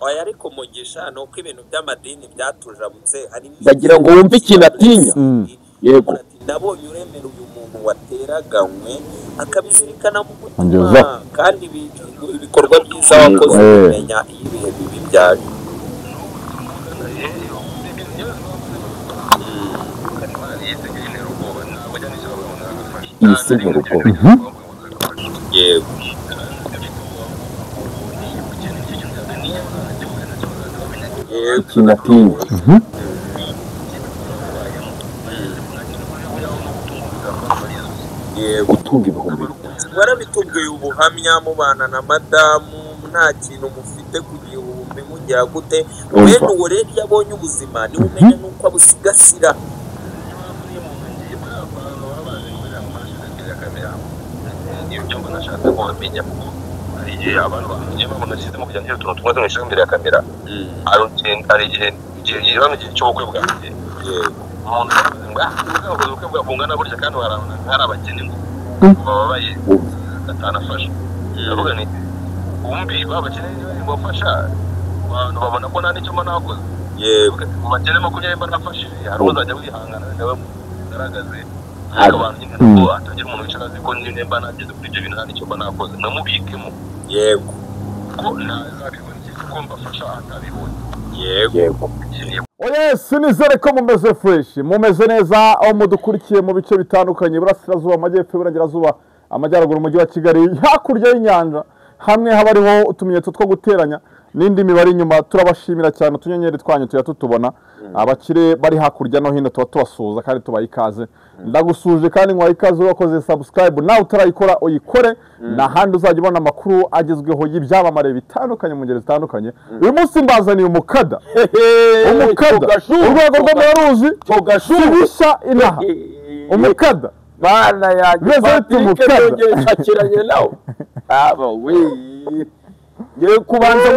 Oya, ariko Mugisha, ni uko ibintu by'amadini byatujabutse. Hari Ndagira ngo wumve ikintu atinya. Yego. Nabonye uremera uyu muntu wateraganywe akabizirikana mu mutima, Ongeza. kandi ibikorwa byiza wakoze ubimenya iyo ibihe bibi byaje. Iyi si ntera ubwoba. Yego. Yego. Ikintu atinya. Yego. Gutunga 5000. Warabitubwiye ubuhamya mubana na madamu nta kintu mufite ku gihumbi, mugira gute? Umva. Bene uwo rero iyo abonye ubuzima niwe umenya n'uko abusigasira. Yego. Yego. Yego. Yego. Yego. Yes, nizere ko mumeze fresh, mumeze neza aho mudukurikiye mu bice bitandukanye, Iburasirazuba, Amajyepfo, Iburengerazuba, Amajyaruguru, Umujyi wa Kigali, hakurya y'inyanja, hamwe haba hariho utumenyetso two guteranya n'indi mibare inyuma. Turabashimira cyane, utunyenyeri twanyu tuya tutubona. Abakire bari hakurya no hino tuba tubasuhuza kandi tubaha ikaze. Ndagusuje kandi nkwaye ikaze wakoze subscribe, nawe utarayikora uyikore, n'ahandi uzajya ubona amakuru agezweho y'ibyamamare bitandukanye mu ngeri zitandukanye. Uyu munsi mbazaniye umukada, umukada urwego rw'amaruzi sibisha inaha, umukada. Bana yanjye. Bimeze bite Patrick? Umukada? Yongeye nshakiranye nawe aba we, ngiye kubanza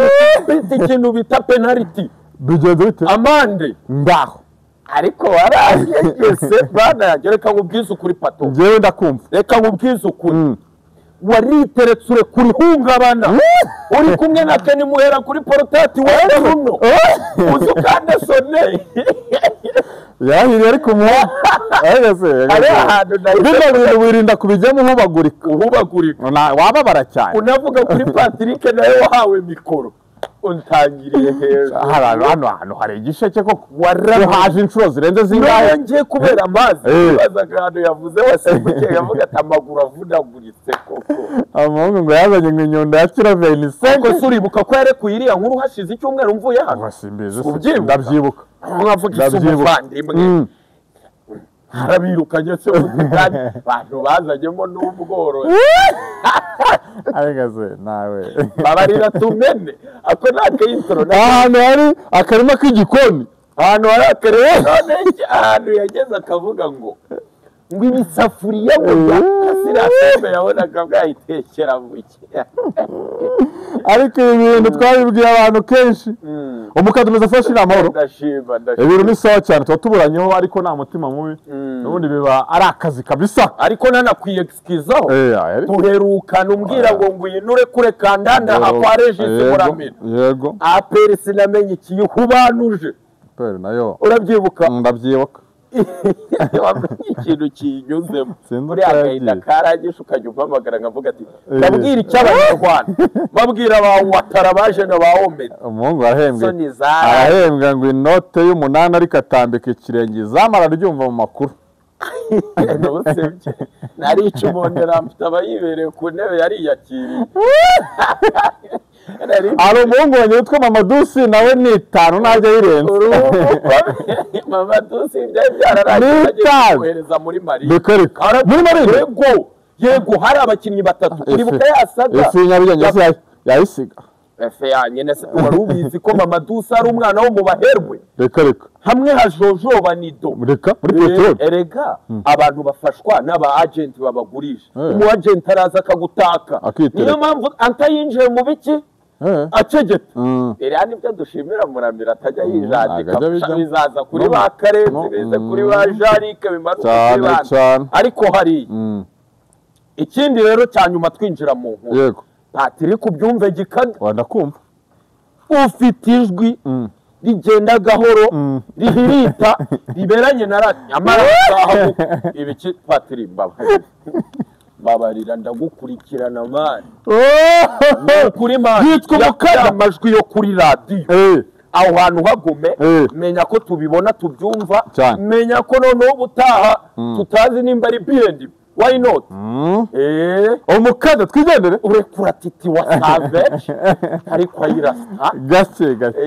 gufite ikintu bita penaliti. Bigenze bite? Amande. Ngaho. Ariko warayegese bana yanjye, reka nkubwize ukuri, Pato. Njyewe ndakumva. Reka nkubwize ukuri, wariteretse ure kurihungabana uri kumwe na Keni Muhera kuri porotati wa runo uzi ukande sone. Yahiriye ariko umuhungu Ari ahantu nahise bino bintu wirinda kubijyamo uhubagurika. Uhubagurika. Wababara cyane. Unavuga kuri Patrick nawe wahawe mikoro, untangiriye hejuru. Hano hano hantu hari igisheke koko. Warabonye. Uhaje inshuro zirenze zingahe? None ngiye kubera amazi. Nibazaga ahantu yavuze wasimbukiye, yavuga ati amaguru avunaguritse koko. Umuhungu ngo yazanye ngo inyundo ya kilo 25. Koko se uribuka ko yarekuye iriya nkuru hashize icyumweru mvuye hano? Simbizi se. Ubyibuka? Ndabyibuka. Nkavuga isi Ndabyibuka. umuvandimwe harabirukanye se kandi abantu bazanyemo n'ubworozi. Ariko se nawe. Babarira tumene ako ni akayintro. Ahantu hari akarima k'igikoni. Ahantu hari akarere none ahantu yageze akavuga ngo ibisafuriya ngo byakasira yabonaga bwayitekera buke. Ariko ibi bintu twabibwiye abantu kenshi. Umukada umeze fresh, ni amahoro. Ndashima, ndashima. Ibintu ni sawa cyane, tuba tuburanyeho ariko nta mutima mubi, n'ubundi biba ari akazi kabisa. Ariko nanakwiyegiskizaho. Ariko Tuherukana umbwira ngo ngwinure kure kandanda kwa Regis Muramira. Yego. APR sinamenye ikiyihubanuje. Pere nayo. Urabyibuka? Ndabyibuka. Wamenye ikintu kiyinyuzemo. Sinzi Muri uko agahinda yagiye. karangije ukajya umpamagara nkavuga ati ndabwira icyo abanyarwanda babwira ba Watara baje na ba Omedi. Umuhungu arahembwe. Soni zara. Arahembwa ngo inote y'umunani ariko atambika ikirenge, izamu araryumva mu makuru. Ntusebye, narica umuntu mfite aba yibereye ku ntebe yariyakiriye. Hari umuhungu wanjye witwa Mamadusi, nawe ni 5 ntajya ayirenza. Mamadusi byari byararangiye agiye N'itanu. kohereza muri Mali. Reka reka, muri Marine. Yego yego, hari abakinnyi batatu, uribuka yasaga. Ifi Nyarugenge se yayisiga? Efe yanyine se wari ubizi ko Mamadusi ari umwana wo mu baherwe? Reka reka. Hamwe hajojoba nido. Reka, muri peteroli. Erega abantu bafashwa n'aba agent babagurisha. Umu agent araza akagutaka. Akitereka. Niyo mpamvu anta yinjiye mu biki acegeta. Rero nibyo dushimira Muramira atajya yijandika. Ntabwo ajya abijyamo. Bizaza kuri No. ba Karenzi, No. bize kuri ba Jarike, bimanuka Cyane, kuri bande. cyane. Ariko hariya ikindi rero cya nyuma twinjira mu nkuru. Yego. Patrick, ubyumve gikada. Wenda kumva. Ufite ijwi rigenda gahoro, rihirita, riberanye na radiyo. Nyamara ibiki Patiri, mbabarira ndagukurikirana mani. Kuri mani Yitwa umukada. Amajwi yo kuri radiyo aho hantu hagume, menya ko tubibona tubyumva, menya ko noneho ubutaha tutazi nimba ari B&B. Why not? Umukada twigendere. Urekura Titi wa Savage ariko ayirasa gake gake.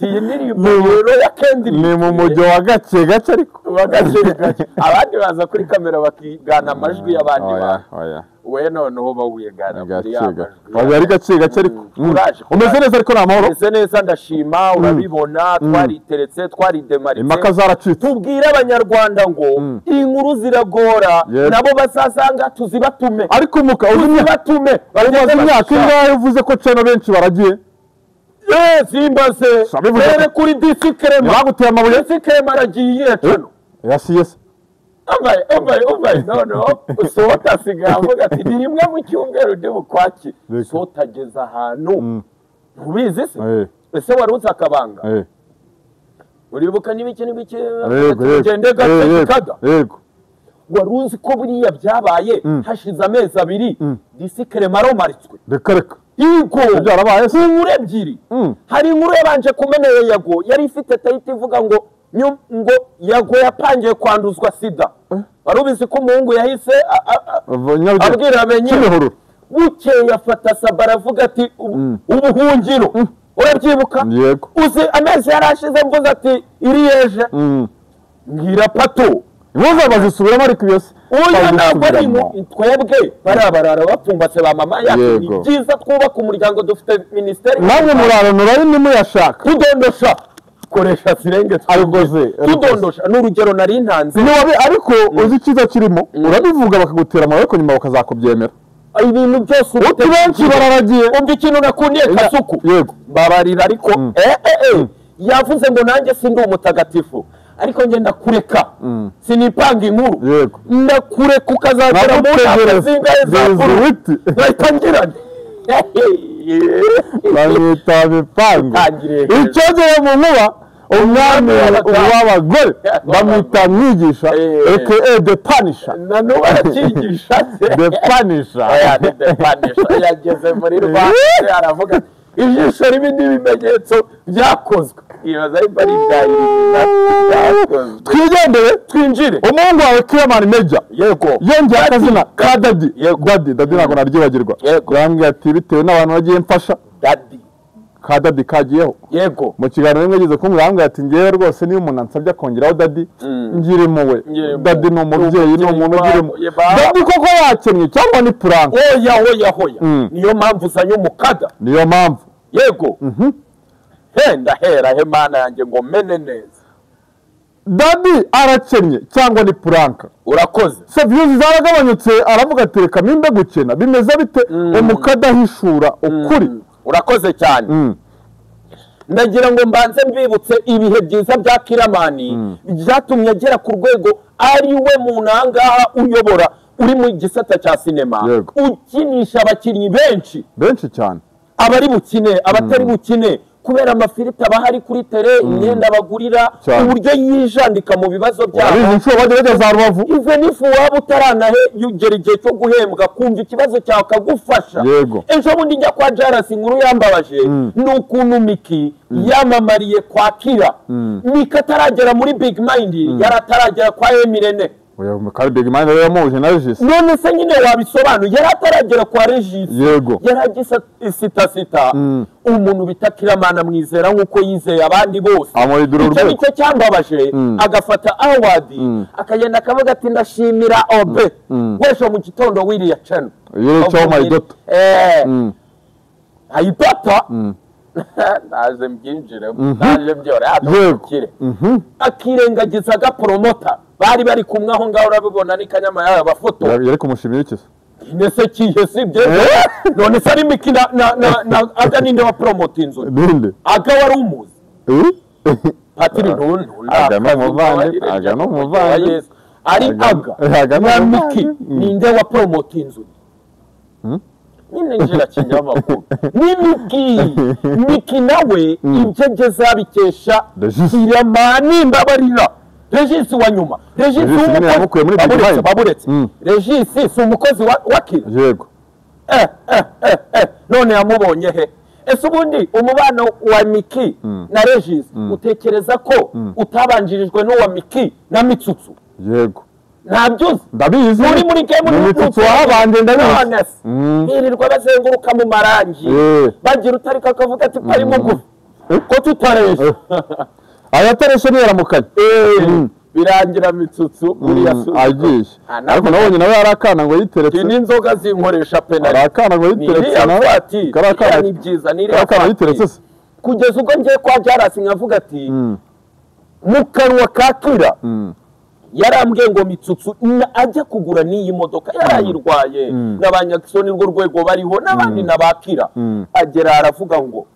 Iyi ndirimbo rero ya Kendrick ni mu mujyo wa gake gake, ariko wa gake gake abandi baza kuri kamera bakigana amajwi y'abandi bantu, we noneho bawigana muri ya majwi ari gake gake. Ariko umeze neza, ariko ni amahoro. Umeze neza ndashima, urabibona twariteretse, twaridemaritse, impaka zaracitse. Tubwire abanyarwanda ngo inkuru ziragora, nabo bazasanga tuzibatume. Ariko umuka uzibatume umaze imyaka ingahe uvuze ko ceno benshi baragiye? Simbaze rero kuri DC Krema baguteye amabuye. DC Krema aragiye ceno yasiye se umbaye noneho Sota asigaye avuga ati ni rimwe mu cyumweru ndi bukwaki. Sota ageze ahantu ntubizi se? Ese wari uzi akabanga? Uribuka n'ibiki n'ibiki ugende gake kada. Wari uzi ko buriya byabaye hashize amezi 2 DC Krema aromaritswe? Reka reka. Yego byarabaye se inkuru ebyiri. Hari inkuru yabanje kumeneye Yago yari ifite tayiti ivuga ngo ngo Yago yapangiye kwanduzwa sida. Wari ubizi ko umuhungu yahise abwira amenye bukeye afata Saba aravuga ati ubuhungiro. Urabyibuka? Uzi amezi yarashize mvuze ati iriyeje ngira pato Impuzu bazisubiramo ariko iyo se oya ntabwo ari twebwe barabarara bapfumbatse ba mama yacu. Ni byiza twubaka umuryango, dufite minisiteri. Namwe muraronora nimuyashaka tudondosha, koresha sirenge tudondosha. N'urugero nari ntanze ariko uzi icyiza kirimo, urabivuga bakagutera amaboko nyuma bakazakubyemera. Ibintu byose benshi bararagiye. Umva ikintu nakundiye Kasuku, yego mbabarira ariko yavuze ngo nanjye sindi umutagatifu, ariko njye ndakureka, sinipanga inkuru, ndakureka ukazagera mu ntaka zingahe za kuru nkahita ngira bamwita bipangu. Icyogeye mu nkuba umwami w'abagore bamwita mwigisha aka The Punisher. Na n'ubu arakigisha The Punisher. The Punisher yageze muri Rwanda aravuga ijisho ribi n'ibimenyetso byakozwe. Ibaza ariko ari ibya twigendere twinjire. Umuhungu wawe Killaman Major yego yongeye akazina ka Daddy. Daddy Daddy ntabwo naryibagirwa. Yambwiye ati bitewe n'abantu bagiye mfasha Daddy ka Daddy kagiyeho. Yego mu kiganiro rimwe yageze kumwe yambwiye ati ngewe rwose niyo umuntu ansabye akongeraho Daddy ngirimo we. Daddy ni umubyeyi, ni umuntu ugirimo. Daddy koko yakennye cyangwa ni prank? Oya oya oya, niyo mpamvu uzanye umukada, niyo mpamvu. Yego ndahera he mana yanjye ngo mene neza. Daddy arakennye cyangwa ni prank? Urakoze. Se views zaragabanyutse aravuga ati reka mimbe gukena bimeze bite? Umukada ahishura ukuri. Urakoze cyane. Ndagira ngo mbanze mbibutse ibihe byiza bya Killaman byatumye agera ku rwego ari we mu nangaha uyobora uri mu gisata cya sinema, ukinisha abakinnyi benshi benshi cyane, abari bukine abatari bukine, kubera amafiriti abahari kuri tere, imyenda bagurira, uburyo yijandika mu bibazo byabo. Even if waba utaranahegera igihe cyo guhembwa, kumva ikibazo cyawe akagufasha. Ejo bundi njya kwa Jarasi, inkuru yambabaje ni ukuntu Miki yamamariye kwa Kira. Miki ataragera muri Big Mind, yari ataragera kwa Emirene. None se nyine wabisobanuye, yari ataragera kwa Regis, yari agisa sita umuntu bita Killaman amwizera nk'uko yizeye abandi bose. Icyo nicyo cyambabaje, agafata award akagenda akavuga ati ndashimira Obe wesho mu gitondo wiriya channel ayitota ndaje mbyinjiremo, ndaje byora adukire, akirengagiza agapromota bari bari kumwe aho ngaho, urabibona ni kanyama yawe abafoto. Yari kumushimira iki se? Nese kihe sibye? None se ari Miki na aga ninde wa promote inzu? Ninde? Aga wari umuzi. Patiri ntuntu. Aga no muvandi, aga no muvandi. Ari aga na Miki ninde wa promote inzu? Nyine njira kinyamakuru ni Miki. Miki nawe ibyo ageze abikesha Kiramani. Mbabarira, Regis wa nyuma, Regis w'umukozi baburetse. Regis si umukozi wa Kira. Yego. None yamubonye he? Ese ubundi umubano wa Miki na Regis utekereza ko utabanjirijwe n'uwa Miki na Mitsutsu? Yego. Ntabyo ndabizi. Muri game ni Mitsutsu wabanje ndabizi. Birirwa bazenguruka mu marangi bagira utarika akavuga ati pari mugufi ko tutaresha. Ayataresha ni yaramukanye. Birangira Mitsutsu uriya agiye. Ariko nabonye nawe arakana ngo yiteretse. Ni inzoga zinkoresha penalty. Arakana ngo yiteretse nawe. Karakana ni byiza ni arakana yiteretse se. Kugeza ubwo ngiye kwa Jarasi nkavuga ati mu kanwa ka Kira yarambwiye ngo Mitsutsu ajya kugura n'iyi modoka yarayirwaye n'abanyakisoni rwo rwego bariho n'abandi nabakira. Agera aravuga ngo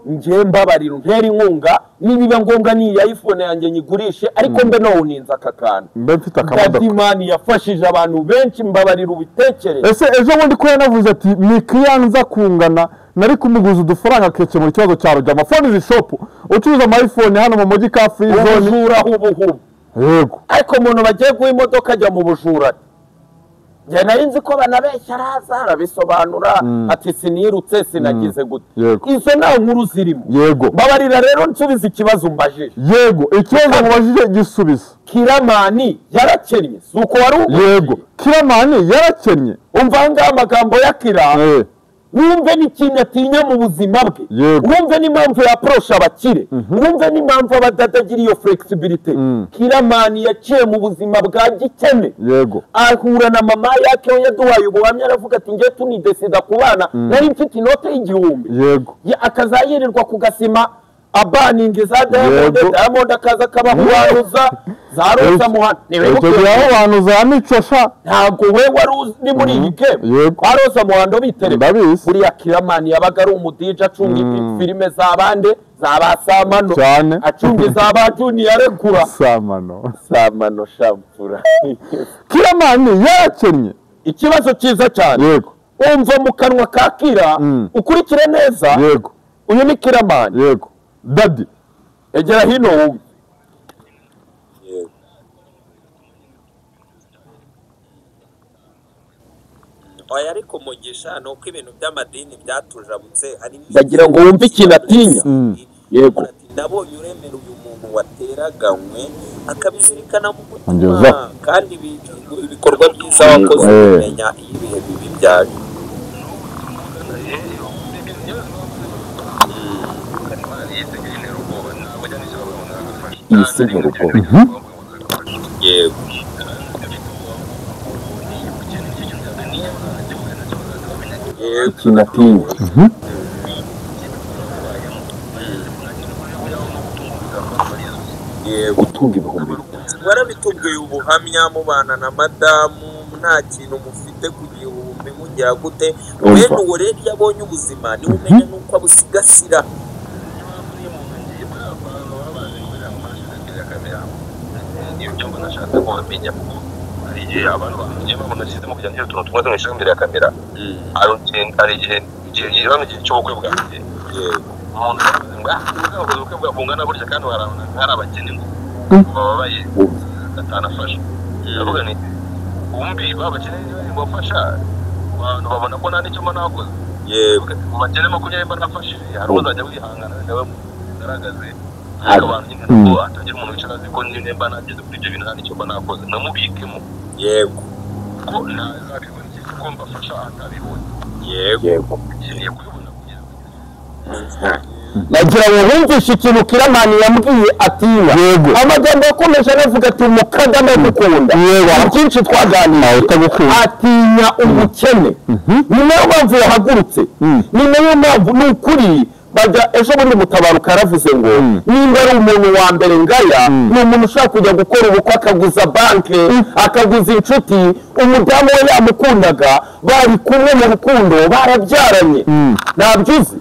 ngiye mbabarira ntera inkunga nibiba ngombwa ni iPhone yanjye nyigurishe ariko mbe nowuninza aka kantu mbe mfite akamodoka. Dadimani yafashije abantu benshi, mbabarira ubitekereze. Ese ejo bundi ko yanavuze ati Miki yanza kungana nari kumuguza udufaranga akekemura ikibazo cya Rujama phone izi shop ucuruza ama iPhone hano mu mujyi ka Free Zone. Ubujura hubuhubu. Yego. Ariko umuntu bagiye guha imodoka ajya mu bujura. Njye nari nzi ko banabeshya araza arabisobanura ati sinirutse sinagize gute. Izo nta nkuru zirimo. Yego. Mbabarira rero nsubize ikibazo mbajije. Yego, ikibazo mubajije gisubiza. Kiramani yarakennye si uko wari. Yego. Kiramani yarakennye. Umva ngaha amagambo ya Kira. Wumve n'ikintu atinya mu buzima bwe. Wumve n'impamvu yaprosha abakire. Wumve n'impamvu abadadagira iyo flexibility. Kiramani yaciye mu buzima bwa gikene. Yego. Ahura na mama yake we yaduhaye ubuhamya aravuga ati ngiye tunidesida kubana nari mfite inote y'1000. Yego. Akazayirirwa ku gasima abaningi za Diamond, Diamond akaza akabahuza za Rosa Muhando. Niwe za Mico sha. Ntabwo we wari uzi muri iyi game. Kwa Rosa Muhando bitereka. Buriya Kiramani yabaga ari umudije acunga filime za bande za ba Samano. Acunga za ba Junior arekura. Samano. Samano shampura. Kiramani yarakennye. Ikibazo cyiza cyane. Yego. Umva mu kanwa ka Kira ukurikire neza. Yego. Uyu ni Kiramani. Yego. Daddy. Egera hino wumve. Yego. Oya ariko Mugisha nuko ibintu by'amadini byatujabutse hari ndagira ngo wumve ikintu atinya. Yego. Nabonye uremera uyu muntu wateraganywe akabizirikana mu mutima kandi ibikorwa byiza wakoze kumenya ibihe bibi byaje. Yego. Ikintu atinya. Gutunga 5000. Warabitubwiye ubuhamya mubana na madamu nta kintu mufite ku gihumbi mujya gute. Wene uwo rero yabonye ubuzima niwe umenya nuko abusigasira. Yego. Yego. Nagira ngo wumvishe ikintu Kiramani yambwiye atinya. Amagambo yakomeje anavuga ati umukagame gukunda. Byinshi twaganiriye. Atinya ubukene. Ni nayo mpamvu yahagurutse. Ni nayo mpamvu ni ukuri bajya ejo bundi Mutabaruka yaravuze ngo nimba ari umuntu wa mbere ngaya ni umuntu ushaka kujya gukora ubukwe akaguza banke akaguza inshuti umudamu we yamukundaga bari kumwe mu rukundo barabyaranye ntabyo uzi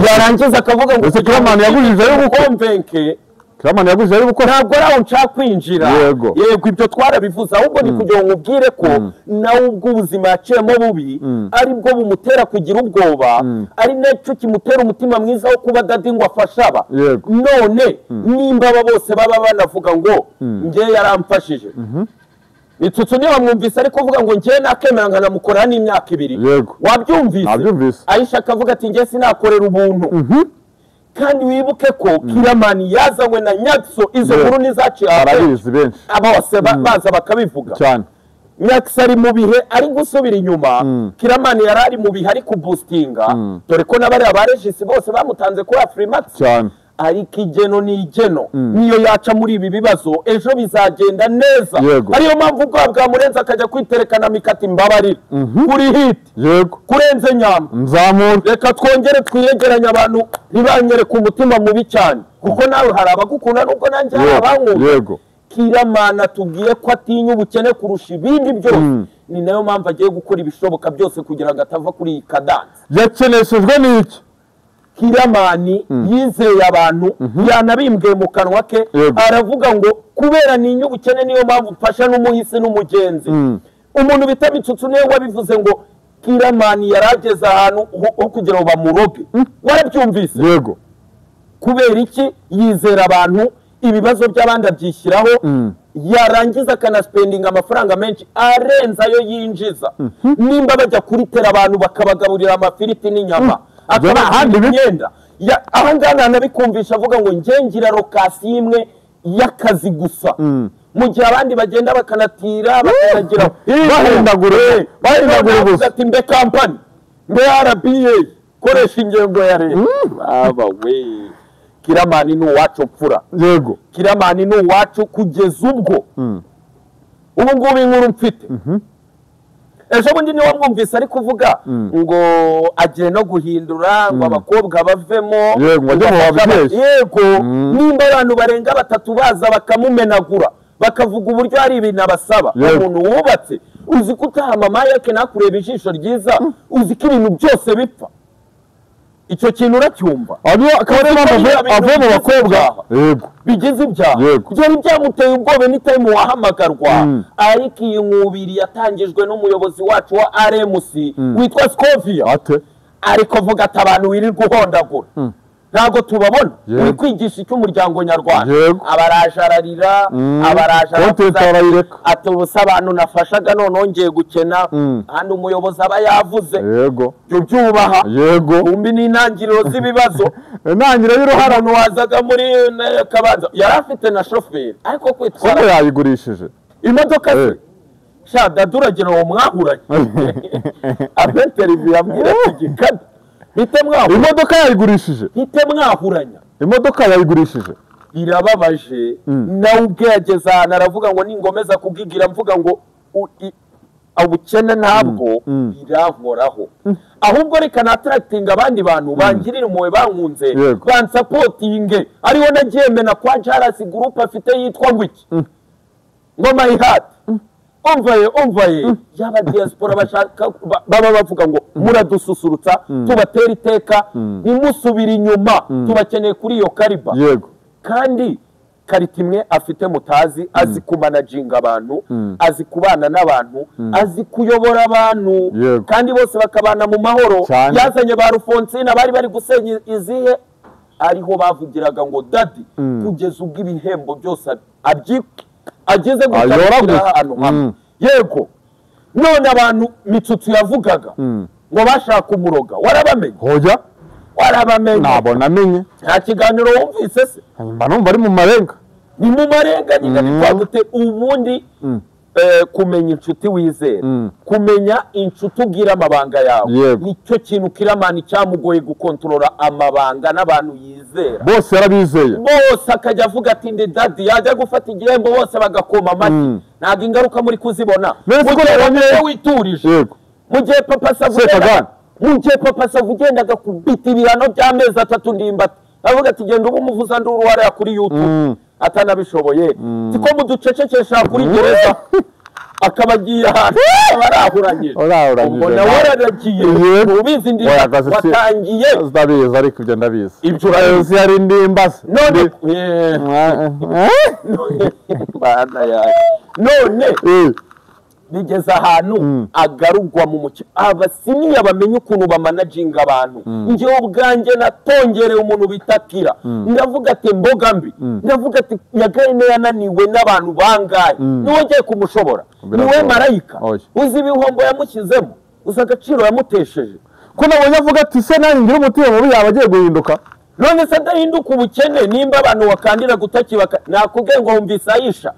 yarangiza akavuga ngo Kiramani yagujije yo gukomvenke Kiramani yaguze ari gukora ntabwo ari aho nshaka kwinjira. Yego. Yego ibyo twarabivuze, ahubwo ni kugira ngo ubwire ko nawe ubwo ubuzima yaciyemo bubi ari bwo bumutera kugira ubwoba, ari nacyo kimutera umutima mwiza wo kuba Daddy ngo afashe aba. None nimba aba bose baba banavuga ngo njye yaramfashije, Mitsutsu niba mwumvise ariko uvuga ngo njye nakemera nkanamukorera n'imyaka 2. Yego. Wabyumvise? Nabyumvise. Aisha akavuga ati njye sinakorera ubuntu. Kandi wibuke ko Kiramani yazanywe na Nyakso, izo nkuru nizaciye barabizi benshi, bose baza bakabivuga cyane. Nyakso ari mu bihe ari gusubira inyuma, Kiramani yari ari mu bihe ari kuboostinga, dore ko n'abari ba Regis bose bamutanze kuri Afrimax cyane. Ariko igeno ni igeno, niyo yaca muri ibi bibazo ejo bizagenda neza. Ariyo mpamvu ubwoba bwamurenze akajya kwiterekana mikati mbabarira kuri hit. Yego. Kurenze nyama nzamura. Reka twongere twiyegeranye abantu ntibanyereke umutima mubi cyane, kuko nawe hari abagukunda nubwo nanjye hari abankunda. Yego. Kiramana tubwiye ko atinya ubukene kurusha ibindi byose, ni nayo mpamvu agiye gukora ibishoboka byose kugira ngo atava kuri iyi kadanse. Yakeneshejwe n'iki? Kiramani yizeye abantu, yanabimbwiye mu kanwa ke, aravuga ngo kubera ninya ubukene niyo mpamvu mfasha n'umuhisi n'umugenzi. Umuntu bita Mitsutsu niwe wabivuze ngo Kiramani yarageze ahantu ho kugira ngo bamuroge. Warabyumvise? Yego. Kubera iki? Yizera abantu, ibibazo by'abandi abyishyiraho, yarangiza akanaspendinga amafaranga menshi arenze ayo yinjiza. Nimba bajya kuritera abantu bakabagaburira amafiriti n'inyama, akaba imyenda aha ngaha nabikumvisha avuga ngo njye ngira lokasiyo imwe y'akazi gusa, mu gihe abandi bagenda bakanatira bakanagira bahindagura gusa. Ati mbe kampani mbe RBA koresha ingengo ya leta. Baba we, Kiramani ni uwacu mfura. Yego. Kiramani ni uwacu kugeza ubwo ubu ngubu inkuru mfite. Ejo bundi niwe mwumvise ari kuvuga ngo agiye no guhindura ngo abakobwa bavemo. Yego. Nimba abantu barenga 3 baza bakamumenagura bakavuga uburyo hari ibintu abasaba, umuntu wubatse uzi ko utaha mama yake nakureba ijisho ryiza, uzi ko ibintu byose bipfa, icyo kintu uracyumva. Ave mu bakobwa. Yego. Bigize ibyaha byari byamuteye ubwoba ni time wahamagarwa. Ariko iyi nkubiri yatangijwe n'umuyobozi wacu wa RMC witwa Scovia, ariko avuga ati abantu wirirwa uhondagura ntabwo tubabona, uri kwigisha icyo umuryango nyarwanda. Abaraje ararira, abaraje ati ubusa abantu nafashaga none nongeye gukena. Handi umuyobozi aba yavuze. Yego. Ibyo byubaha. Yego. Umbi ni intangiriro z'ibibazo. Intangiriro y'uruhara. Umuntu wazaga muri Kabanza yari afite na shoferi, ariko kwitwara yayigurishije imodoka se. Sha daduragira uwo mwahuranye abenterivi yambwira ati gikada imodoka yayigurishije, mpite mwahuranya. Imodoka yayigurishije. Birababaje. Nawe ubwe yageze ahantu aravuga ngo ningomeza kubwigira mvuga ngo ubukene ntabwo birankoraho, ahubwo reka natarakitinga abandi bantu bangirira impuhwe bankunze bansapotinge. Ariho nagiye mena kwa Jarasi group afite yitwa ngo iki, ngo my heart. Umvaye yaba diaspora bashaka baba bavuga ngo muradususurutsa, tubatera iteka, ntimusubire inyuma, tubakeneye kuri iyo kariba. Yego. Kandi karita imwe afite mutazi, azi kumanaginga abantu, azi kubana n'abantu, azi kuyobora abantu, kandi bose bakabana mu mahoro. Yazanye ba Rufonsina bari bari gusenya izihe, ariho bavugiraga ngo Daddy kugeza ubwo ibihembo byose ageze gutakira ahantu hamwe. Yego. None abantu Mitsutsu yavugaga ngo bashaka umuroga, warabamenye? Hoya. Warabamenye? Ntabwo namenye. Nta kiganiro wumvise se? Mba numva ari mu marenga. Ni mu marenga nyine bitwagute. Ubundi kumenya inshuti wizera, kumenya inshuti ubwira amabanga yawe, nicyo kintu Kiramani cyamugoye gukontorora amabanga n'abantu yizera bose. Yarabizeye bose, akajya avuga ati ndi Daddy, yajya gufata igihembo bose bagakoma amashyi. Ntabwo ingaruka muri kuzibona witurije. Mu gihe Papa Sava ugendaga kubita ibihano by'amezi 3 ndimbati avuga ati genda uba umuvuza nduru hariya kuri YouTube, atanabishoboye. Siko muducecekesha kuri gereza. Akaba agiye ahantu barahuranyije. Ubwo nawe yararagiye ubizi ndi watangiye. Ndabizi ariko ibyo ndabizi. Ibyo urabizi yari ndimba se. None bana yawe. None bigeze ahantu agarugwa mu mukino. Abasiniya bamenye ukuntu bamanaginga abantu. Njyewe ubwanjye natongereye umuntu bitakira. Ndavuga ati mboga mbi. Ndavuga ati Nyagahene yananiwe n'abantu bangahe. Niwe ngiye kumushobora. Niwe marayika. Uzi ibihombo yamushyizemo. Uzi agaciro yamutesheje. Ko nabonye avuga ati se nanjye ngira umutima mubi yaba agiye guhinduka. None se adahinduka ubukene nimba abantu wakandira gutakibaka nakubwiye ngo wumvise Aisha.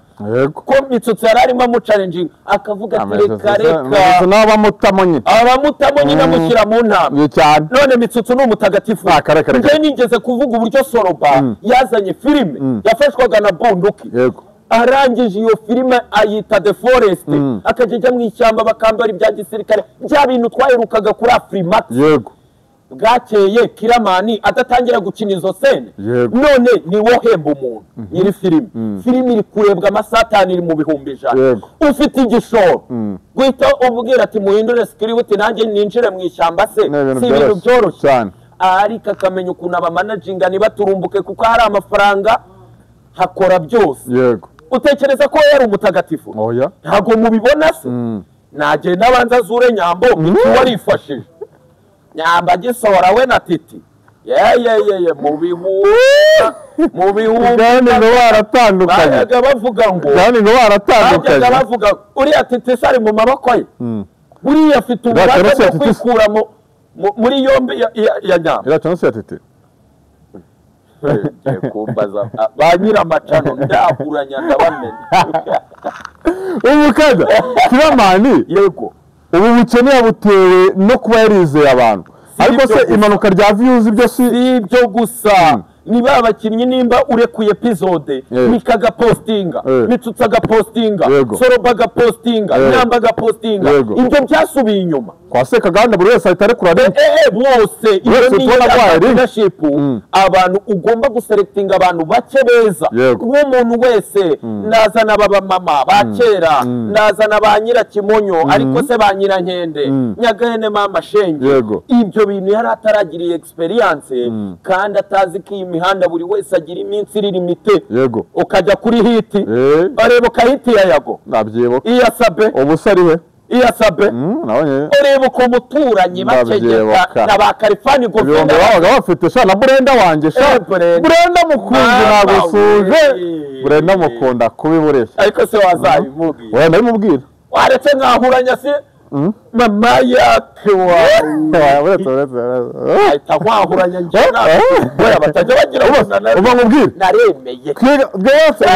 Ko Mitsutsu yari arimo amucalenjinga akavuga ati reka reka n'abamutamo nyine abamutamo nyine amushyira mu ntama none Mitsutsu ni umutagatifu. Njye nigeze kuvuga uburyo Soroba yazanye filime yafashwaga na Bunduki. Arangije iyo filime ayita The Forest akajya ajya mu ishyamba bakambara ibya gisirikare bya bintu twaherukaga kuri Afrimax. Yego. Bwakeye Kiramani adatangira gukina izo sene. None ni wohemba umuntu nyiri filime. Filime iri kurebwa amasatani iri mu 100,000. Ufite igishoro guhita ubwira ati muhindure script nanjye ninjire mu ishyamba se si ibintu byoroshye. Ariko akamenya ukuntu abamanaginga nibaturumbuke kuko hari amafaranga hakora byose. Yego. Utekereza ko yari umutagatifu? Oya. Ntabwo mubibona se? Nagenda abanza azure Nyambo warifashije. Nyamba agisohora we na Titi. Ye mu bihumbi kandi ngo baratandukanye. Bajyaga bavuga ngo kandi ngo baratandukanye. Bajyaga bavuga uriya Titi sari mu maboko ye. Buriya afite ububasha bwo kwikura muri yombi ya Nyamba. Iriya chance ya Titi. Kumbaza ba nyiramacano ndahuranya ndabamenya. Umukada Kiramani. Yego. Ubu bukene yabutewe no kuba yarizeye abantu. Ariko se imanuka rya views ibyo si ibyo gusa. Niba abakinnyi nimba urekuye episode mikaga postinga Mitsutsu agapostinga Soroba agapostinga Nyamba agapostinga ibyo byasubiye inyuma. Kwa Sekaganda buri wese ahita arekura bose iyo ni leadership. Abantu ugomba guselectinga abantu bake beza. Uwo muntu wese nazana baba mama ba kera nazana ba nyirakimonyo ariko se ba nyirankende Nyagahene mama shenge. Ibyo bintu yari ataragiriye experience kandi atazi ko iyi mihanda buri wese agira iminsi iri limite. Yego. Ukajya kuri hiti bareba ukahiti ya Yago ndabyibuka iya Sabe ubu ari he iya Sabe ureba uko muturanyi bakegeka na ba Kalifani guverinoma babaga bafite sha na Brenda wanjye sha Brenda mukunzi nagusuje Brenda mukunda kubibureshya ariko se wazabimubwira oya ndabimubwira waretse nkahuranya se mama yake wawe ahita nkwahuranya njye nawe batajya bagira uba nkubwire naremeye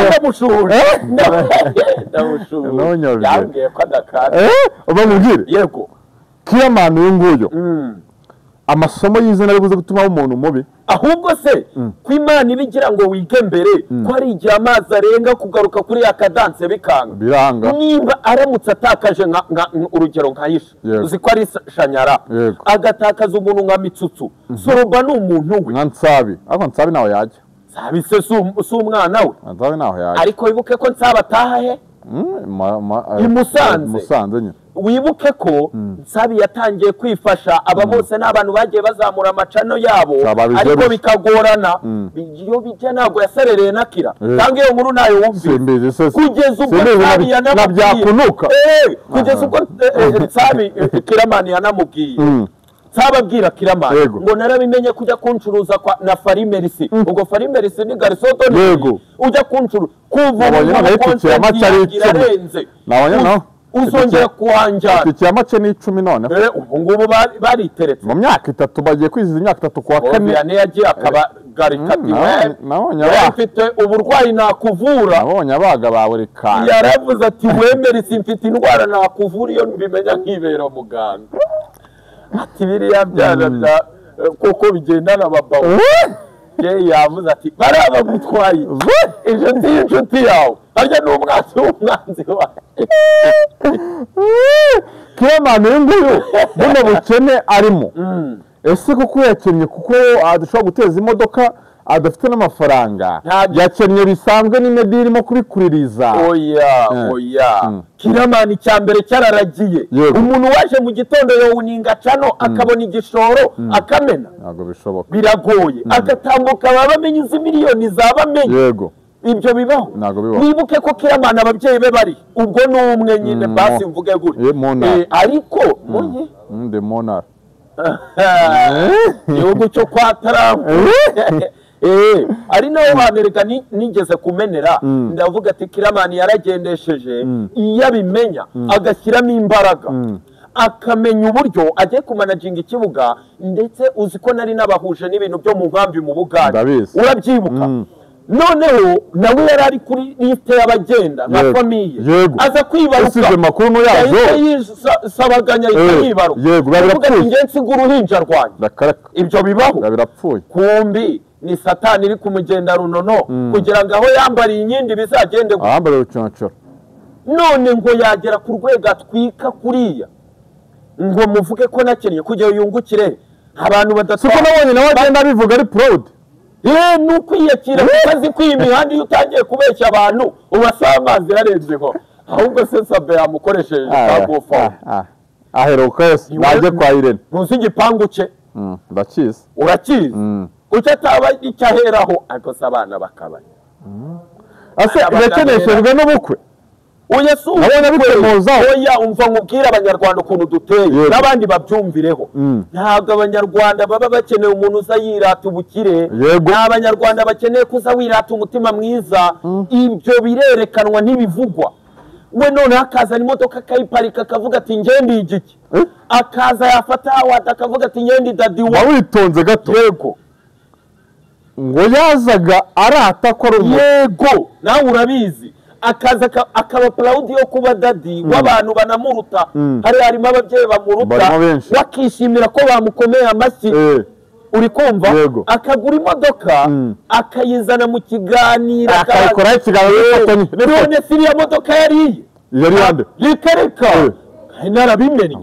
ndamushuje ndamushuje yambwiye ko adakanda uba nkubwire. Yego. Kiramani uyu nguyu amasomo y'izina ari buze gutuma umuntu mubi. Ahubwo se ko Imana ibigira ngo wige mbere ko ari igihe amazi arenga kugaruka kuri ya kadance bikanga biranga. Nimba aramutse atakaje urugero nka Aisha uzi ko ari Shanyara agatakaza umuntu nka Mitsutsu Soroba ni umuntu we nka Nsabi ariko Nsabi nawe yajya Nsabi se si umwana we Nsabi nawe yajya ariko wibuke ko Nsabi ataha he i Musanze nyine. Wibuke ko Nsabi yatangiye kwifasha aba bose n'abantu bagiye bazamura amacano yabo ariko bikagorana iyo bijya ntabwo yaserereye nakira cyangwa iyo nkuru nayo wumvise kugeza ubwo Nsabi yanamubwiye kugeza ubwo Nsabi Kiramani yanamubwiye Nzababwira Kiramani ngo narabimenye kujya kuncuruza kwa na Farimerisi ubwo Farimerisi ni Garisoto ujya kuncuruza kuva mu uzongera kuhanjyana itike ya make ni 10 none ubu ngubu bariteretse mu myaka itatu bagiye kwiziza imyaka itatu kwa kane Vianney yagiye akaba garikatiwe nabonye mfite uburwayi nakuvura nabonye abaga bawe rikanga yaravuze ati wemere simfite indwara nakuvura iyo mbimenya nkibera muganga ati biriya byana bya koko bigendana babawe ye yavuze ati baraba gutwaye inshuti y'inshuti yawe harya ni umwanzi w'umwanzi wawe Kiramani uyu nguyu buno bukene arimo ese kuko yakennye kuko adashobora guteza imodoka adafite n'amafaranga, yakennye bisanzwe n'imedi irimo kubikuririza. Oya oya, Kiramani icya mbere cyararagiye. Umuntu waje mu gitondo yowuninga cano akabona igishoro akamena, ntabwo bishoboka, biragoye. Agatambuka baba bamenye izi miliyoni zabamenye. Yego, ibyo bibaho. Wibuke ko Kiramani ababyeyi be bari ubwo n'umwe nyine, basi mvuge gutya, ariko munye ndi monara igihugu cyo kwa Trump. Ari naho Amerika nigeze kumenera, ndavuga ati Kiramani yaragendesheje, iyo abimenya agashyiramo imbaraga, akamenya uburyo agiye kumanaginga ikibuga. Ndetse uzi ko nari nabahuje n'ibintu byo mu nkambi mu Bugande, urabyibuka? Noneho nawe yari ari kuri liste y'abagenda nka famiye, aza kwibaruka yisabaganya yibaruka, avuga ati nge nsiga uruhinja rwanjye. Ibyo bibaho, kumbi ni satani iri kumugenda runono, kugira ngo aho yambariye inkindi bizagende gutya. None ngo yagera ku rwego atwika kuriya ngo muvuge ko nakennye kugira yungukire abantu badatwara. Siko nabonye nawe agenda abivuga ari proud. Ni ukwiyakira kuko azi ko iyi mihanda iyo utangiye kubeshya abantu ubasaba amazi yarenze ngo ahubwo se Sabe yamukoresheje kagufa aheruka yose najye kwa Irene. Ntuzi igipangu cye? Ndakizi. Urakizi? Kuki ataba icyo aheraho akosa abana bakabaya? Ase yakeneshejwe n'ubukwe. Oya si oya, umva nkubwire abanyarwanda ukuntu duteye n'abandi babyumvireho. Ntabwo abanyarwanda baba bakeneye umuntu uza yirata ubukire, nta abanyarwanda bakeneye kuza wirata umutima mwiza. Ibyo birerekanwa n'ibivugwa. We noneho akazana imodoka akayiparika akavuga ati ngende igiki, akaza yafata awadi akavuga ati ngende dadi wa. Witonze gato. Yego, ngo yazaga arata ko ari umuntu. Yego, nawe urabizi. Akaza akaba proud yo kuba dadi w'abantu banamuruta. Hari harimo ababyeyi bamuruta wakishimira ko bamukomeye amashyi, uri kumva? Akagura imodoka akayizana mu kiganiro, akayikora ikiganiro. None siriya modoka yariye yari yande? Reka narabimenye,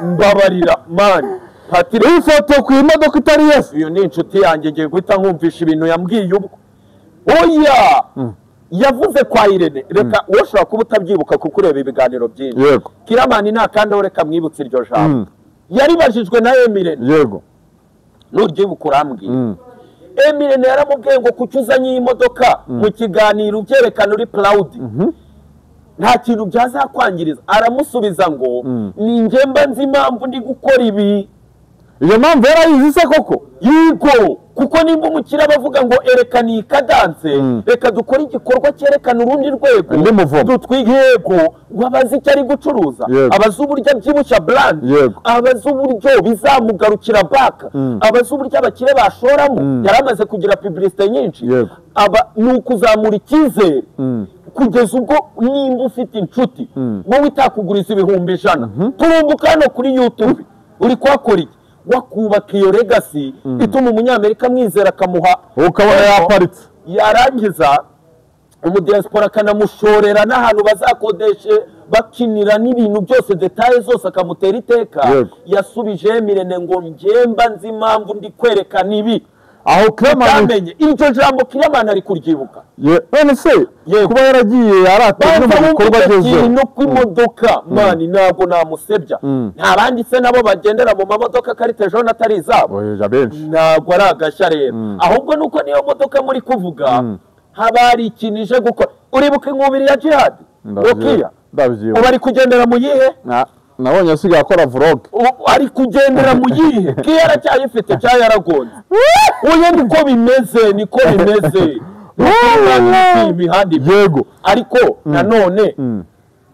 mbabarira mani Patrick, ifoto ku imodoka itari yese. Iyo ni inshuti yanjye, ngiye guhita nkumvisha ibintu yambwiye ubwo. Oya, yavuze kwa Irene. Reka wowe ushobora kuba utabyibuka kuko ureba ibiganiro byinshi. Yego, Kiramani nta kandi aho reka mwibutse iryo jambo. Yaribajijwe na Emirene. Yego, nuryibuka urambwira. Emirene yaramubwiye ngo kuki uzanye iyi modoka mu kiganiro ubyerekana uri proud, nta kintu byazakwangiriza. Aramusubiza ngo ni njye mba nzi impamvu ndi gukora ibi. Iyo mpamvu yarayizi se koko? Yego, kuko nimba umukire bavuga ngo erekana iyi kadanse, reka dukore igikorwa cyerekana urundi rwego dutwige. Yego, ngo abazi icyo ari gucuruza, abazi uburyo abyibushya brand, abazi uburyo bizamugarukira baka, abazi uburyo abakire bashoramo. Yaramaze kugira publicité nyinshi. Aba ni ukuzamura icyizere kugeza ubwo nimba ufite inshuti wowe itakuguriza 100,000, turumbuka hano kuri YouTube uri kuhakora iki? Wakubaka iyo legacy ituma umunyamerika mwizera akamuha, ukabona yaparitse, yarangiza umudiaspora akanamushorera n'ahantu bazakodeshe bakinira n'ibintu byose, details zose akamutera iteka. Yasubije Emirene ngo njyemba nzi impamvu ndi kwerekana ibi. Aho Kiramani iryo jambo Kiramani ari kuryibuka. None se kuba yaragiye arata no mu bikorwa agezeho no kwimodoka, mani ntabwo namusebya. Nta bandi se nabo bagendera mu mamodoka karite jaune atari izabo, ntabwo ari agashya rero. Ahubwo nuko niyo modoka muri kuvuga haba hari ikintu ije gukora. Uribuka inkubiri ya Jihad Rokia, ubu ari kugendera mu yihe? Nabonye asigaye akora vlog. Ari kugendera mu yihe? Kiya aracyayifite cyangwa yaragonze? Oya, niko bimeze, niko bimeze. Imihanda. Yego, ariko nanone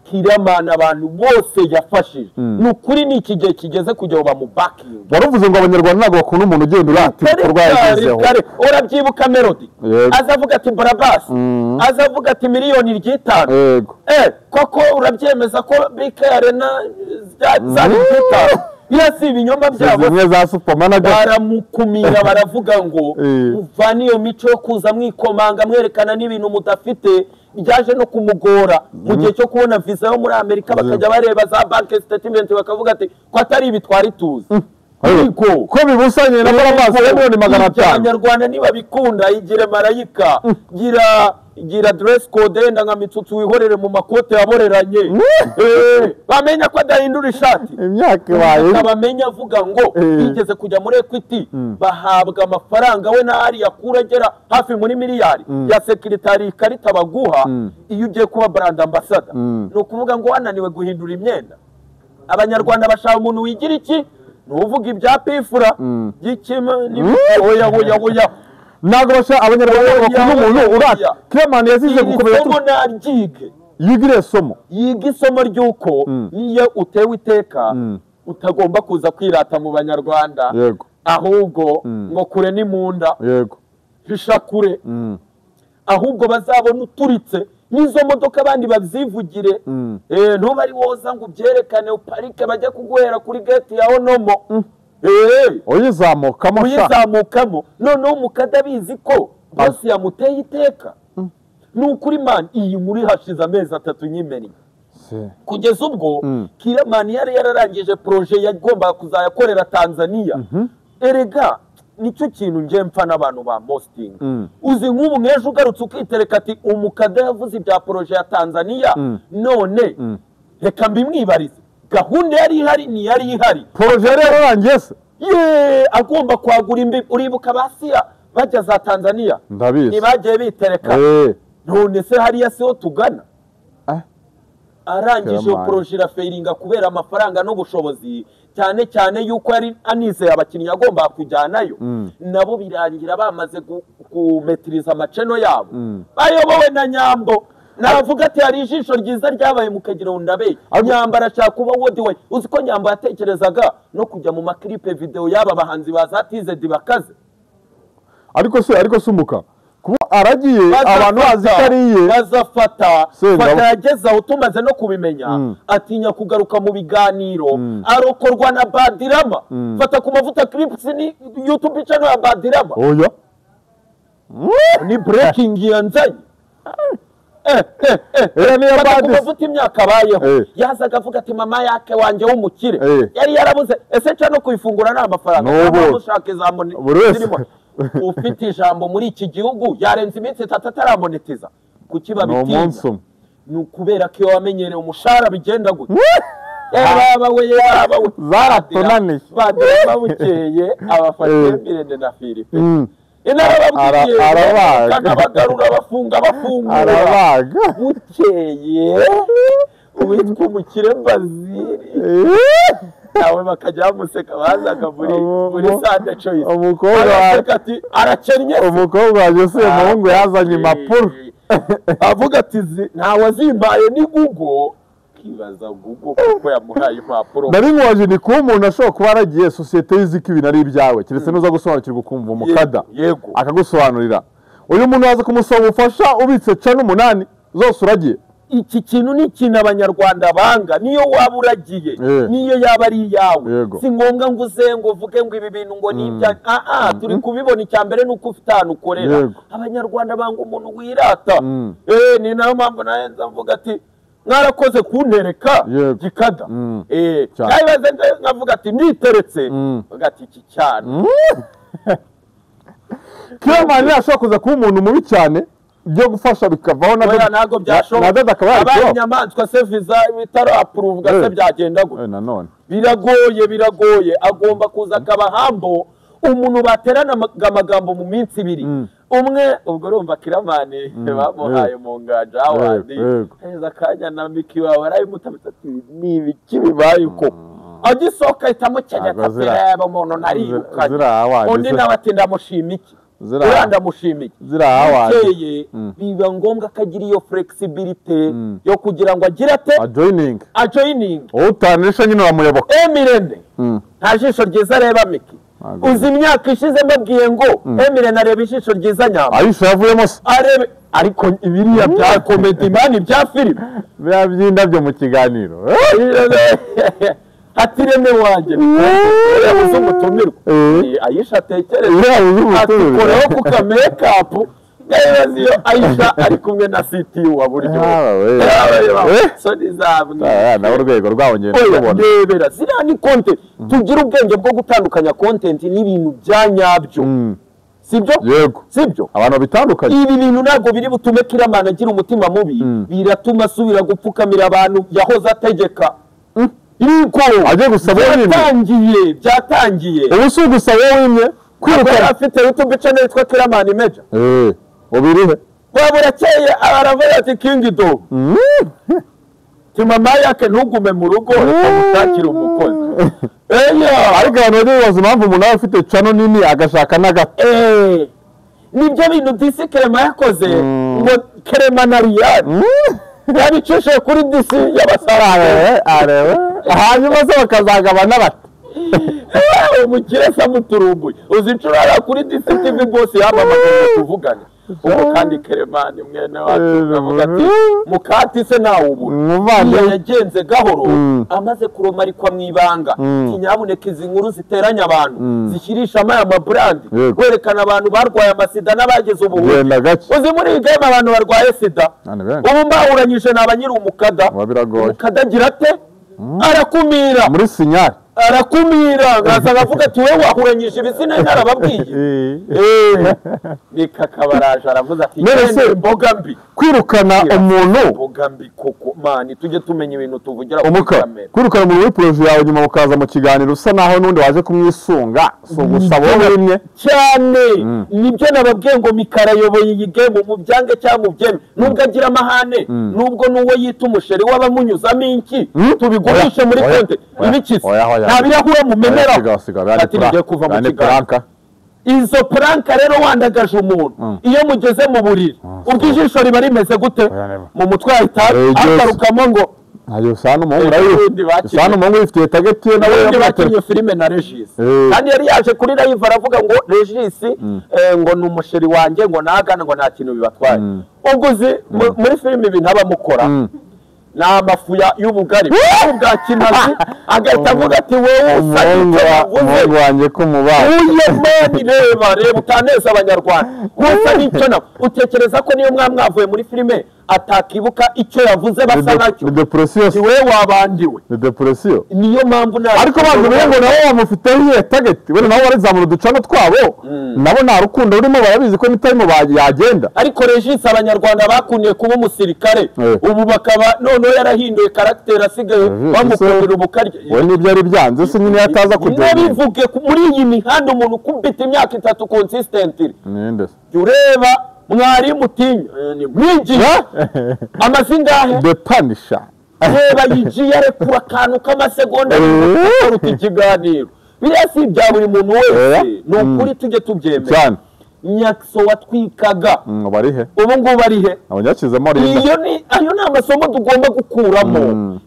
Kiramani abantu bose yafashije. Ni ukuri ni iki gihe kigeze kugira ngo bamubakinge. Waruvuze ngo abanyarwanda ntabwo bakunda umuntu ugenda urata ibikorwa yagezeho. Urabyibuka Melody azavuga ati Barabasi, azavuga ati miliyoni 5. Yego, koko urabyemeza ko BK Arena zari 5? Birasi ibinyoma byabo zimwe za supermanager baramukumira, baravuga ngo muvane iyo mico yo kuza mwikomanga mwerekana n'ibintu mudafite. Byaje no kumugora mu gihe cyo kubona visa yo muri Amerika, bakajya bareba za bank statement bakavuga ati ko atari ibi twari tuzi. Ariko ko bibusanye na Barabasi ya 500,000,000. Abanyarwanda niba bikunda igire marayika, gira dress code yenda nka mitsutsu wihorere mu makote yaboreranye. Bamenya ko adahindura ishati. Imyaka ibaye. Bamenya avuga ngo yigeze kujya muri Equity bahabwa amafaranga we na ari yakura agera hafi muri miliyari ya secretary ikarita baguha iyo ugiye kuba brand ambassador. Ni ukuvuga ngo wananiwe guhindura imyenda. Abanyarwanda bashaka umuntu wigira iki? Nuvuga ibya pifura gikima ni oya oya oya. Ntabwo basha abanyarwanda bakunda umuntu urata. Clement yazize gukomeza isomo naryige. Yigire somo. Yiga isomo ry'uko niyo utewe iteka utagomba kuza kwirata mu banyarwanda. Yego. Ahubwo ngo kure ni munda. Yego. Hisha kure. Ahubwo bazabona uturitse nizo modoka abandi bazivugire. Ntuba ari woza ngo ubyerekane uparike bajye kuguhera kuri gate ya Onomo. Uyizamukamo sha. Uyizamukamo. Noneho umukada bizi ko boss yamuteye iteka. Ni ukuri man iyi muri hashize amezi 3 nyimeni. Kugeza ubwo Kiramani yari yararangije projet yagomba kuzayakorera Tanzania. Erega nicyo kintu nje mpfa n'abantu ba mosting. Uzi nk'ubu nkejo ugarutse ukitereka ati umukada yavuze ibya projet ya Tanzania none reka mbimwibarize. Gahunda yari ihari ni yari ihari. Projet yari yararangiye se? Ye, agomba kwagura imbibi. Uribuka basiya bajya za Tanzania. Ndabizi. Nibagiye bitereka. None se hariya siho tugana? Arangije projet irafailinga kubera amafaranga n'ubushobozi, cyane cyane yuko yari anizeye abakinnyi agomba kujyanayo. Nabo birangira bamaze kumetiriza amaceno yabo. Bayobowe na Nyambo. Navuga ati hari ijisho ryiza ryabaye mukagira undabe. Nyambo arashaka kuba wodi we. Uzi ko Nyambo yatekerezaga no kujya mu maklipe video yaba bahanzi bazatize dibakaze. Ariko sumuka kuba aragiye abantu bazi kariye bazafata fata yageza aho tumaze no kubimenya atinya kugaruka mu biganiro arokorwa na Badirama. Fata ku mavuta clips ni YouTube channel ya Badirama. Oya ni breaking yanzanye. Fata imyaka abayeho yazaga avuga ati mama yake wanjye w'umukire yari yarabuze ese cyo no kuyifungura nta mafaranga ushaka izamoni zirimo. Ufite ijambo muri iki gihugu yarenze iminsi 3 ataramonetiza. Kuki babitinya? Ni ukubera ko iyo wamenyereye umushahara bigenda gute. Yaba we zaratunaniye. Badirama bukeye abafatiye Mirende na Philippe. Inarababwiye arabaga bafunga bafungura arabaga bukeye uwitwa umukire Bazili nawe bakajya bamuseka bazaga muri Sande Choice. Umukobwa ati arakennye. Umukobwa wa Jose muhungu yazanye impapuro avuga ati ntawe azimbaye ni Google. Kibaza Google kuko yamuhaye impapuro. Nari nkubaje ni kuba umuntu ashobora kuba aragiye sosiyete y'iziki ibintu ari ibyawe keretse nuza gusobanukirwa ukumva umukada akagusobanurira. Uyu muntu waza kumusaba ubufasha ubitse channel 8 zose uragiye. Iki kintu ni ikintu abanyarwanda banga, niyo waba uragiye niyo yaba ari iyawe si ngombwa ngo uze ngo uvuge ngo ibi bintu ngo ni ibya turi kubibona. Icya mbere nuko ufite ahantu ukorera. Abanyarwanda banga umuntu wirata. Ni nayo mpamvu nahenze mvuga ati mwarakoze kuntereka gikada. Nabibaze nkavuga ati niteretse mvuga ati iki cyane. Kiramani ashobora kuza kuba umuntu mubi cyane byo gufasha bikavaho na ntago byashoboka. Abaye inyamaswa se visa bitaro approve se byagenda gute? Nanone biragoye agomba kuza akaba hambo umuntu baterana amagambo mu minsi 2. Umwe ubwo urumva Kiramani bamuhaye mu nganja awandi heza kanya na Miki wawe arayimutabita ati ni ibiki bibaye uko agisoka itamukenya ati umuntu narirukanye. Undi nawe ati ndamushima iki urandamushimiye. Zirahawaye biba ngombwa akagira iyo flexibility yo kugira ngo agire ate ajoining utanisha nyine wamuyoboka. Emirende nta jisho ryiza areba Miki. Uzi imyaka ishize mbabwiye ngo Emirende areba ijisho ryiza Nyambo. Ayisha yavuyemo se arebe ariko ibiriya bya comedy man bya film bya by'indabyo mu kiganiro. Ati reme wanjye yabuze umutumirwa. Ayisha atekereza ati koreho ku ka make up Iyo Aisha ari kumwe na CTU wa buryo soni zabwe nawe urwego rwabo ngenda kubona ndebera ziriya ni content. Tugira ubwenge bwo gutandukanya content n'ibintu bya nyabyo. Sibyo? Yego. Sibyo? Abantu bitandukanye. Ibi bintu ntabwo biri butume Kiramana agira umutima mubi, biratuma asubira gupfukamira abantu yahoze ategeka. Yuko aje gusaba wimye. Byatangiye. Ubu si ugusaba wimye. Kwiruka afite YouTube channel yitwa Kiramana Major. Ubirihe? Waburakeye aravuga ati King Dog. Mama yake ntugume mu rugo utakira umukozi. Ariko abantu bibaza impamvu umuntu aba afite channel nini agashaka n'agato. Nibyo bintu DC Kerema yakoze ngo Kerema na Riyad yabicishije kuri DC y'abasarare. Hanyuma se bakazagabana bate? Umukire samuturumbuye uzi inshuro kuri DC TV boss yamamaje tuvugane. Ubwo kandi Keremani mwene wacu avuga ati mukati se nawe ubu yagenze gahoro amaze kuromarikwa mu ibanga. Kinyaboneka izi nkuru ziteranya abantu zishyirisha amaya mabrand werekana abantu barwaye amasida n'abageze ubuhunzi. Uzi muri iyi game abantu barwaye sida ubu mbahuranyije n'abanyiri umukada. Umukada agira ate? Arakumira muri sinyari arakumira ngaza avuga ati wewe wahuranyije ibizina narababwiye. Nikakabaraje aravuze ati imboga mbi kwirukana umuntu imboga mbi koko mani tujye tumenya ibintu tuvugira kuri kamera. Kwirukana umuntu muri projet yawe nyuma mukaza mu kiganiro usa naho nundi waje kumwisunga so gusaba wowe rimwe cyane. Nibyo nababwiye ngo Mikara yoboye iyi game mu byange cyangwa mu byeme nubwo agira amahane nubwo nuwo yita umusheri w'abamunyuzamo inki tubigurishe muri konte ibikize ntabirahura mumenera ati ngiye kuva mu kiganiro. Izo pranka rero wandagaje umuntu iyo mugeze mu buriri ubwo ijisho riba rimeze gute mu mutwe ahita atarukamo ngo ayo usana umuhungu yifitiye target ye nawe bakinye filime na Regis. Kandi yari yaje kuri live aravuga ngo Regis ngo ni umusheri wanjye ngo nagana ngo nta kintu bibatwaye. Ubwo uzi muri filime ibintu abamukora na amafuya y'ubugari bwa kinazi agahita avuga ati wowe umuhungu wanjye ko mubaye uyu mani reba reba utaneza abanyarwanda gusa nicyo na utekereza ko niyo mwavuye muri filime atakibuka icyo yavuze basa nacyo. Ni depression si wewe wabandiwe ni depression niyo mpamvu na ariko bantu ngo nabo bamufite iye target we nabo barizamura uducano twabo nabo nta rukundo rurimo barabizi ko nitarimo yagenda. Ariko Regis abanyarwanda bakuniye kuba umusirikare ubu bakaba noneho yarahinduye character asigaye bamukundira ubukarye we nibyo ari byanze se nyine yataza kujya nabivuge muri iyi mihanda umuntu kumbita imyaka 3 consistently ninde ureba mwari mutinya ni mwigisha amazingahe the punisher reba yigiye arekura akantu k'amasegonda kuruta ikiganiro biriya si ibya buri muntu wese ni ukuri tujye tubyemera. Nyakso watwikaga barihe ubu ngubu barihe abanyakizemo ayo ni amasomo tugomba gukuramo.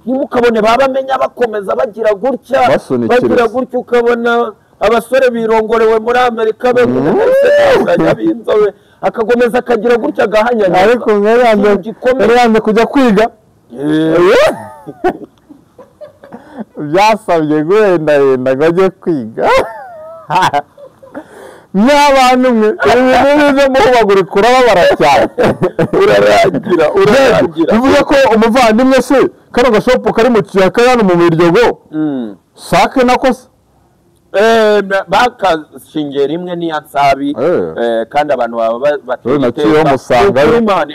Ntimukabone babamenya bakomeza bagira gutya bagira gutya ukabona abasore birongorewe muri Amerika b'inzobe akagomeza akagira gutya agahanyanya. Ariko mwaranze kujya kwiga byasabye guhendahenda ngo ajye kwiga. N'abantu mwe ibintu muhubagurika urababara cyane urarangira urarangira. Bivuze ko umuvandimwe se kano gashopu kari mu kiyaka hano mu Biryogo sake nako se bakashingiye rimwe n'iya Nsabi kandi abantu baba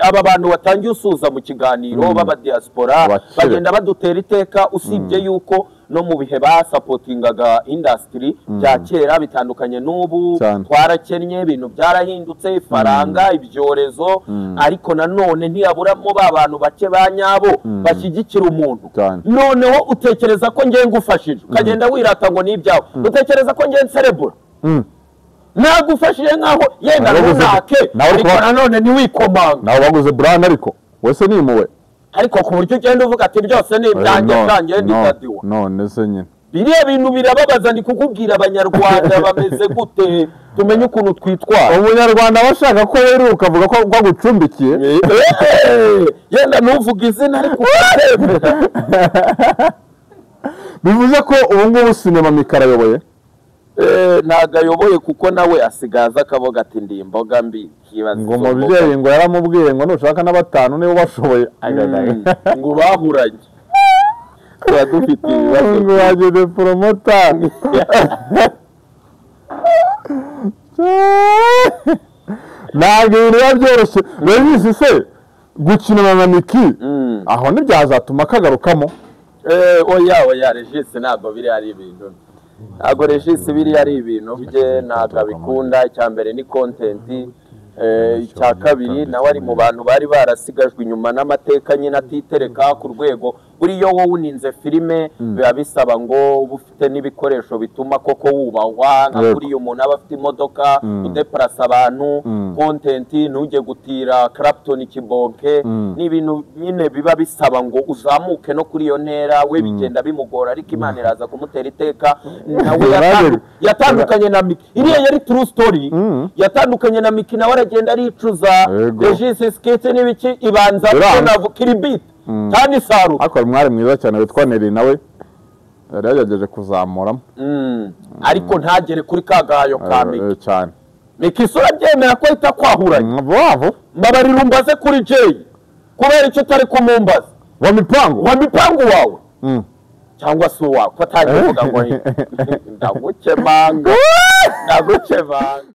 aba bantu batangiye usuza mu kiganiro baba diaspora bagenda badutera iteka usibye yuko no mu bihe basapotingaga industry bya kera bitandukanye n'ubu twarakennye ibintu byarahindutse ifaranga ibyorezo ariko nanone ntiyaburamo ba bantu bake ba nyabo bashyigikira umuntu. Noneho utekereza ko ngiye ngufashije ukagenda wirata ngo ni ibyawe utekereza ko ngiye nserebura nagufashije nkaho yenda runake ariko nanone ntiwikomanga nawe waguze brand ariko wese ni impuhwe ariko ku buryo ugenda uvuga ati byose ni ibyanjye byanjye nditadiwa none se nyine biriya bintu birababaza ndi kukubwira abanyarwanda bameze gute tumenye ukuntu twitwara. Umunyarwanda bashaka ko weruka avuga ko rwagucumbikiye yenda ntuvuge izina ariko ukabyemera. Bivuze ko ubu ngubu sinema Mikara ayoboye Ntabwo ayoboye kuko nawe asigaza akavuga ati ndi imboga mbi. Ngo umubyeyi ngo yaramubwiye ngo nushaka na batanu niba bashoboye ngo bahuranye tuba dufite ibibazo ngo wageze poromota. Ntabwo ibintu biba byoroshye Regis se gukinana na Miki aho ntibyazatuma kagarukamo. Oya Regis ntabwo biriya ari ibintu, ntabwo Regis biriya ari ibintu bye, ntabwo abikunda. Icya mbere ni kontenti, icya kabiri nawe ari mu bantu bari barasigajwe inyuma n'amateka nyine atitereka ku rwego. Buriya wowe uninze filime biba bisaba ngo uba ufite n'ibikoresho bituma koko wubahwa, nka kuriya umuntu aba afite imodoka udeparasa abantu, kontenti ntujye gutira Clapton Kibonke, ni ibintu nyine biba bisaba ngo uzamuke no kuri iyo ntera, we bigenda bimugora, ariko Imana iraza kumutera iteka. Nawe yatandukanye na Miki, iriya yari true story, yatandukanye na Miki nawe aragenda aricuza. Regis skate n'ibiki ibanza kubona kiribit kandi saru. Ariko mwari mwiza cyane witwa Neri nawe yari yagerageje kuzamuramo, ariko ntagere kuri kagayo ka Miki cyane. Miki sura byemera ko ahita kwahuranye. Bravo. Mbabarira umbaze kuri Jay kubera icyo utari kumumbaza wa mipango wawe cyangwa se uwawe ko atangiye kuvuga ngo ndagukemanga.